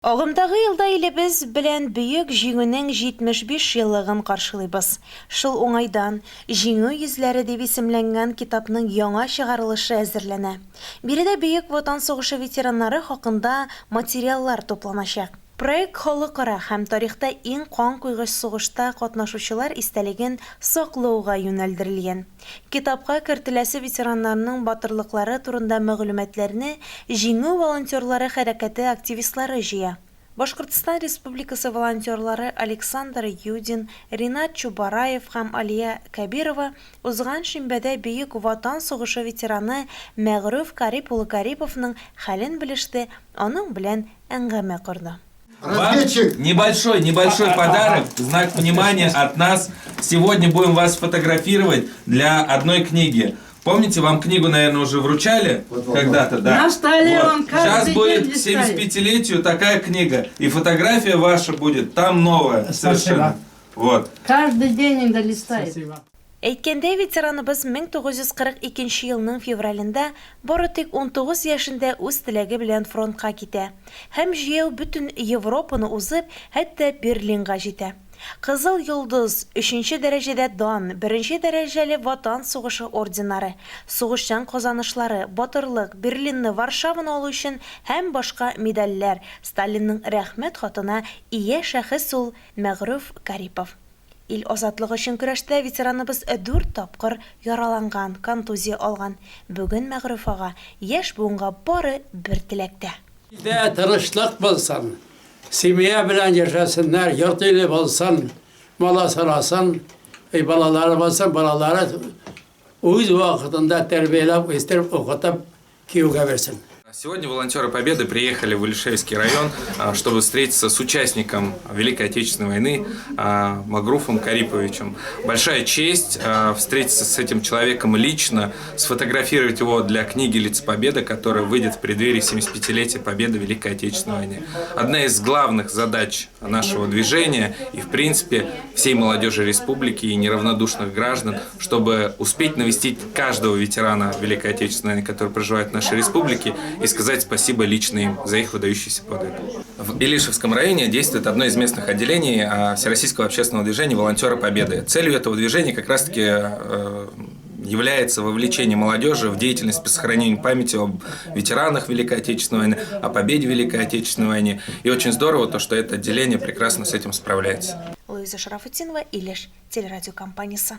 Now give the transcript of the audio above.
Агымдагы елда илебез белән Бөек Җиңүнең 75 еллыгын каршылыйбыз. Шул уңайдан, Җиңү йөзләре дип исемләнгән китапның яңа чыгарылышы әзерләнә. Биредә Бөек Ватан сугышы ветераннары хакында материаллар тупланачак. Проект халыкара һәм тарихта иң канкойгыч сугышта катнашучылар истәлеген саклауга юнәлдерелгән. Китапка кертеләсе ветераннарның батырлыклары турында мәгълүматларны Җиңү волонтерлары хәрәкәте активистлары җыя. Башкортстан Республикасы волонтерлары Александр Юдин, Ринат Чубараев һәм Алия Кәбирова узган шимбәдә Бөек Ватан сугышы ветераны Мәгърүф Карип улы Кариповның хәлен белеште, аның белән әңгәмә корды. Вам небольшой, небольшой подарок, знак внимания от нас. Сегодня будем вас фотографировать для одной книги. Помните, вам книгу, наверное, уже вручали когда-то, да? На столе Вот. он каждый Сейчас будет день к листает. 75-летию такая книга. И фотография ваша будет там новая совершенно. Вот. Каждый день инде листает. Әйткәндәй, ветераныбыз 1942 елның февралендә бары тик 19 яшендә үз теләге белән фронтка китә һәм җәяү бөтен Европаны узып, хәтта Берлинга җитә. Кызыл Йолдыз, өченче дәрәҗәдә Дан, беренче дәрәҗәле Ватан сугышы орденнары, сугышчан казанышлары, батырлык, Берлинны, Варшаваны алу өчен һәм башка медальләр, Сталинның Рәхмәт хатына ия шәхес ул Мәгърүф Карипов. Ил азатлыгы өчен көрәштә ветераныбыз дүрт тапкыр яраланган, контузия алган. Бүген Мәгърүф ага яшь буынга бары бер теләктә. Илдә тынычлык булсын, семья белән яшәсеннәр, йорт-иле булсын, мал асрасын, балалары булсын, балалары үз вакытында тәрбияләп, үстереп, укытып, Кияүгә бирсен. Сегодня волонтеры Победы приехали в Илишевский район, чтобы встретиться с участником Великой Отечественной войны Магруфом Кариповичем. Большая честь встретиться с этим человеком лично, сфотографировать его для книги «Лица Победы», которая выйдет в преддверии 75-летия Победы в Великой Отечественной войне. Одна из главных задач нашего движения и, в принципе, всей молодежи республики и неравнодушных граждан, чтобы успеть навестить каждого ветерана Великой Отечественной войны, который проживает в нашей республике, и сказать спасибо лично им за их выдающийся подвиг. В Илишевском районе действует одно из местных отделений Всероссийского общественного движения «Волонтеры Победы». Целью этого движения как раз-таки является вовлечение молодежи в деятельность по сохранению памяти об ветеранах Великой Отечественной войны, о победе в Великой Отечественной войне. И очень здорово то, что это отделение прекрасно с этим справляется. Луиза Шарафутдинова, Илеш телерадиокомпаниясе.